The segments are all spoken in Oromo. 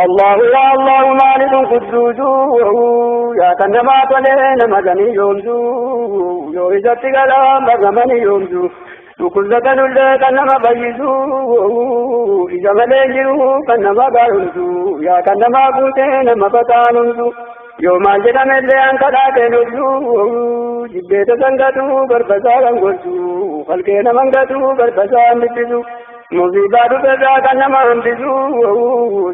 Allahu yaa Allahu maalikun qudduusu, yaa kan namaa tolee nama ganii yoomsu, yoo isatti galaan barramanii yoomsu, dhukkubsatanullee kan nama fayyisu, isa malee hin jiru kan nama gaaromsu, yaa kan namaa guutee nama bataanumsu, yoo maal jedhamellee an kadhaa keenobsu, jibbeeta sangatu barbasaa kan gorsu, halkee nama gatu barbasaa dhiphisu. Musiibaa dhuferraa kan nama hambisu,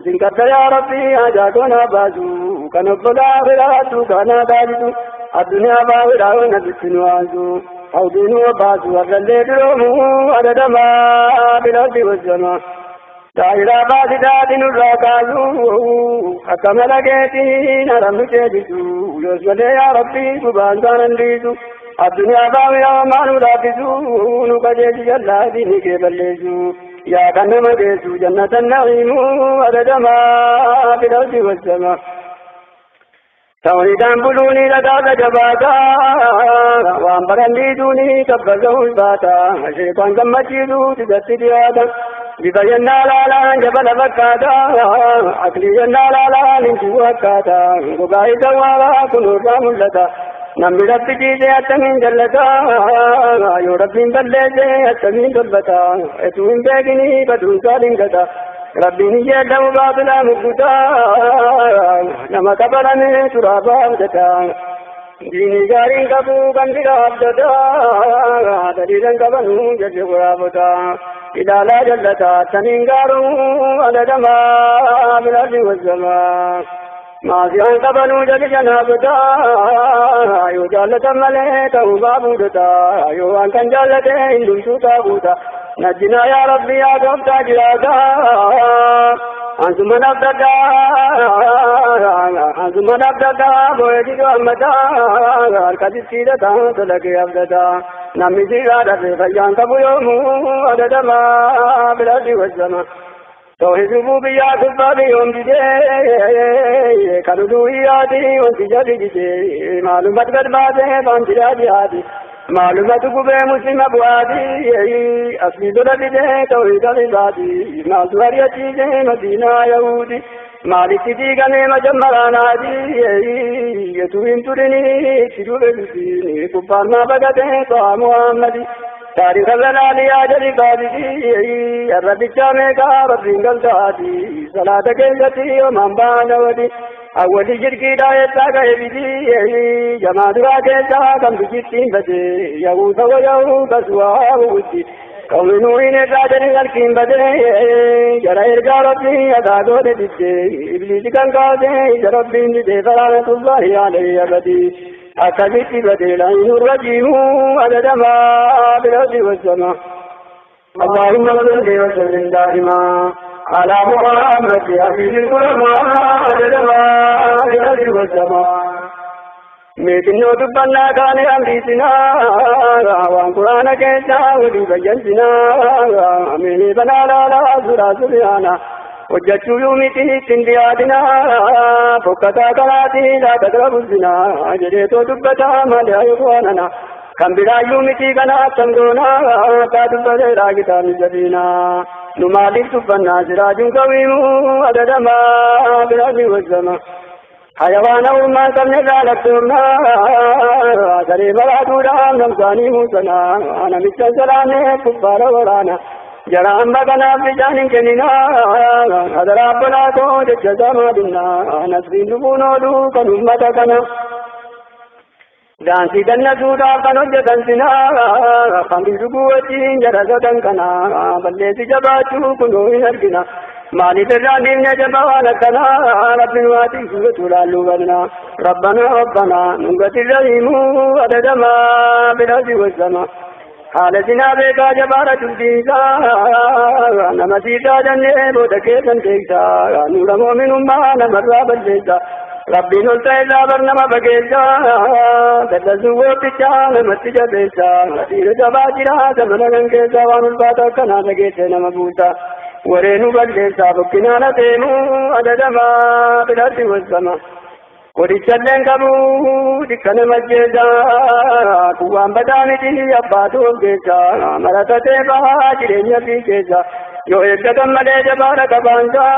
sin kadha yaa Rabbii hajaa koo baasu, kan obbolaa firaattu kana taasisu, addunyaa baafiraa ona bitti nu aansu, hawdii nu baasu warrallee duroomu adadamaa bilardi wassama. Daa'iraa baasidaati nurraa kaasu, akka mala keetiin haram nu ceesisu, yoos malee yaa Rabbii gubaan saanan dhiisu. Addunyaa baafiraa maa nu laaffisu, nu qajeelchi jallaa diinii kee balleessu. Yaa kan nama geessu jannatan na'iimu adadamaa bilardi wassama. Tawhiidhaan buluuni dhagaa jabaata, waan baran dhiisuuni kabbaza ulfaata, sheekaan gammachiisu isatti dhiyaata. Bifa yennaa laalaan jabala fakkaata, aklii yennaa laalaan injiru akkaata, gogaa isa waaraa kunurraa mul'ata. Namni Rabbi ciisee attamiin jallata, yoo Rabbiin balleesse attamiin tolfata, etuu hin beekini baduunsaa dingata. Rabbiin hiyyeedhamu baabilaa mugguta, nama kabalame turaabaa abdata. Diinii gaariin qabu kan biraa abdata, daliilan qabanu jedhe waraabota. Ilaalaa jallata attamiin gaaruu adadamaa bilarri wassamaa. Maasiyaan qabanuu jali janaabota, yoo jaallatan malee ta'uu baabuudota, yoo waan kan jaallate hin dhumtuu taabuuta. Najjinaa yaa Rabbi yaa gooftaa jiraata. Ansuma nabdadhaa, ansuma nabdadhaa, boo'ee jidhu hammataa, harka jijjiirata tola kee abdata. Namni sirraa dhabe fayyaan qabu yoomuu adadamaa bilarri wassama. Tawhid rububiyyaa gubbaa biyyoon didee, kan uluhiyyaati wanti jalli didee, maalumat gad baasee baandiraa jihaadi, maalumatu gubee muslima bu'aati, asli lola didee tawhida ribaati, maaltu ari'achiisee madiinaa yahuudi, maalitti diigamee majammaraanaati, yetuu hin turini itti dhufe dubbiini, kubbaan maa bagatee to'a Muhammadi. Taariika lalaaliyaa jali baabiti, arrabichaa meeqaa Rabbiin galtaati, salaata keessatti yoomaan baana wadi. Awwali shirkiidhaa eessaa ka'e biti, jamaa duraa keessaa kan bijittiin bade, yahuusa wayahuusa suwaa wuddi. Qawmi nuuhin irraa jali halkiin bade, jara ergaa Rabbii adaa goone didde, ibliisi kan kaase ija Rabbiin dide, faraanatullahi alayhi abadi. Akkasitti bade laayinu rajiimu adadamaa bilardi wassama. اللهم صل وسلم دائما على محمد حبيب العلماء عدد ما في الأرض والسماء. Meetinnoo dubbannaa kaane amriisinaa, waan quraana keessaa walii bayyansinaa, mee banaa laalaa suuraa subhaana, hojjechuu yuu miti ittiin dhiyaadinaa, fokkataa kanaatii laa taqrabu zinaa jedheetoo dubbataa malee aywaanana kan biraayyuu miti kana akkam goonaa, akka dubbateeraa kitaabni jabiinaa, nu maaliif dubbannaa siraajuun qawiimuu adadamaa biraati wassama. Hayawaana uumaan qabne irraa lakkoofnaa, saree maraatuudhaan namsaanii muusanaa, namicha salaamne kuffaara waraana. Jara amma kanaaf bishaan hin kenninaa, hadaraa abbolaa koo jecha samaa dhinnaa, nasriin dhufuun ooluu kan ummata kana. Daansii dannasuudhaaf kan hojjetan sinaa, khamrii dhuguu wajjin jara sadan kana, balleessi jabaachuu kunoo hin argina. Maaliif irraan dhiifne jaba waan akkanaa, Rabbiin waa tiisuutu laalluu qabna. Rabbana Rabbana nungati rahiimuu adadamaa bilardi wassama. Haala sinaa beekaa jabaara cubdiisaa, nama siisaa jennee booda keessan teessaa, nuura moominummaa namarraa balleessa. Rabbiin ol ta'e irraa bar nama fageessa, dallasuu gooftichaa namatti jabeessa. Dhiira jabaa jira zamana kan keessa, waan ulfaata akkanaa dhageesse nama buusa. Waree nu balleessaa bokkinaan adeemu adadamaa bilardi wassama. Qodichalleen qabu dikkana majjeessa, kun waan badaa miti abbaatu of keessa, maratatee bahaa jireenya fi keessa. Yoo eeggatan malee jabaadha qabaansaa,